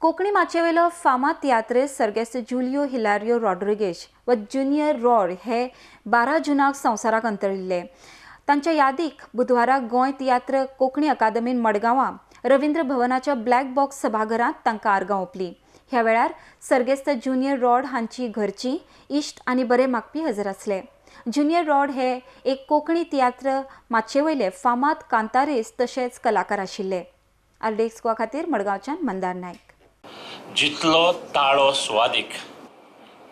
कोंकणी माचयेवेलो फामाद तियात्रिस्त सर्गेस्त जुलियो हिलारियो रॉड्रिगेश व ज्युनियर रॉड हे 12 जुनाक संवसाराक अंतरिल्ले. तांच्या यादीक बुधवारा गोंय तियात्र कोंकणी अकादमीन मडगांवां रवींद्र भवनाच्या ब्लॅक बॉक्स सभाघरांत तांकां आर्गां ओंपली. ह्या वेळार सर्गेस्त ज्युनियर रॉड हांची घरची इश्ट आनी बरे मागपी हजर आसले. ज्युनियर रॉड हे एक कोंकणी तियात्र माचयेवयले फामाद कांतारिस्त तशेंच कलाकार आशिल्ले. आरडीएक्स गोवा खातीर मडगांवच्यान मंदार नायक. जितलो ताळो सुवादीक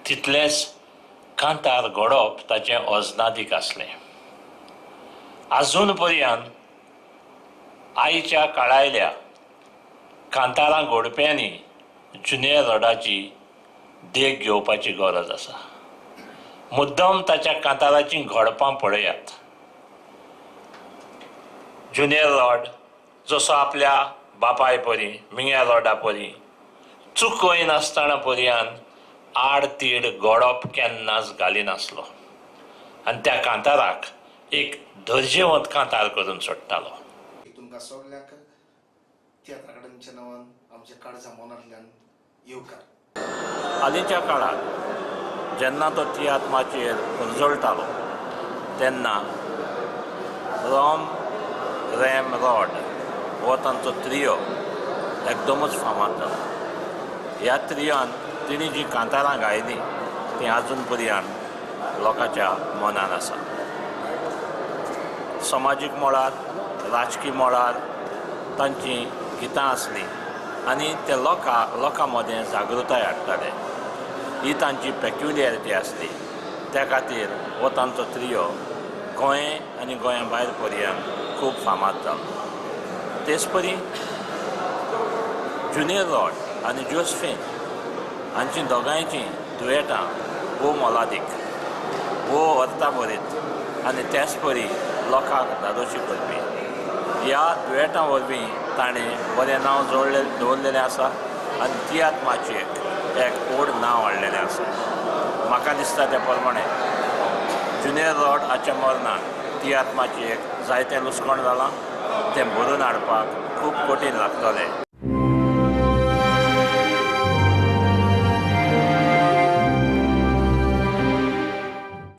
तितलेंच कांतार घडोवप ताचें अजनादीक आसलें. आजून पर्यंत आयच्या काळायल्या कांतारां घोडप्यांनी ज्युनियर रॉडाची देख घेवपाची गरज आसा. मुद्दम ताच्या कांताराचीं घडपां पळयात. ज्युनियर रॉड जसो आपल्या बापाय परी मिंग्या रॉडा परी चुकयनासतना पर्यंत आड तीड घडप केन्नाच घालिनासलो आनी त्या कांताराक एक दर्जेवंत कांतार करून सोडटालो. तुमकां सगल्यांक तियात्र अकादमीच्या नांवान आमच्या काळजा मनांतल्यान येवकार. हालींच्या काळार जेन्ना तो तियात्र माचयेर पर्जळटालो तेन्ना रॉम रॅम रॉड हो तांचो त्रियो एकदमच फामाद जालो. ह्या त्रियान तिणी जीं कांतारां गायलीं तीं आजून पर्यंत लोकांच्या मनान आसा. समाजीक मळार, राजकी मळार तांचीं गितां आसलीं आनी ते लोकां मदें जागृताय हाडटाले. ही तांची पेक्युलियरिटी आसली. त्या खातीर हो तांचो त्रियो गोंय आनी गोंया भायर पर्यंत खूब फामाद जालो. तेच परी ज्युनियर रॉड आनी जोसफीन हांची दोगांयचीं दुयेटां भोव मोलादीक, भोव अर्थाभरीत आनी तेच परी लोकांक धादोशी करपी. ह्या दुयेटां वरवीं ताणें बरें नांव जोडले दवरलेलें आसा आनी तियात्र माचयेक एक व्हड नांव हाडलेलें आसा. म्हाका दिसता त्या प्रमाणे ज्युनियर रॉड हाच्या मरणान तियात्र माचयेक जायतें लुसकण जालां, तें भरून हाडपाक खूब कठीण लागतलें.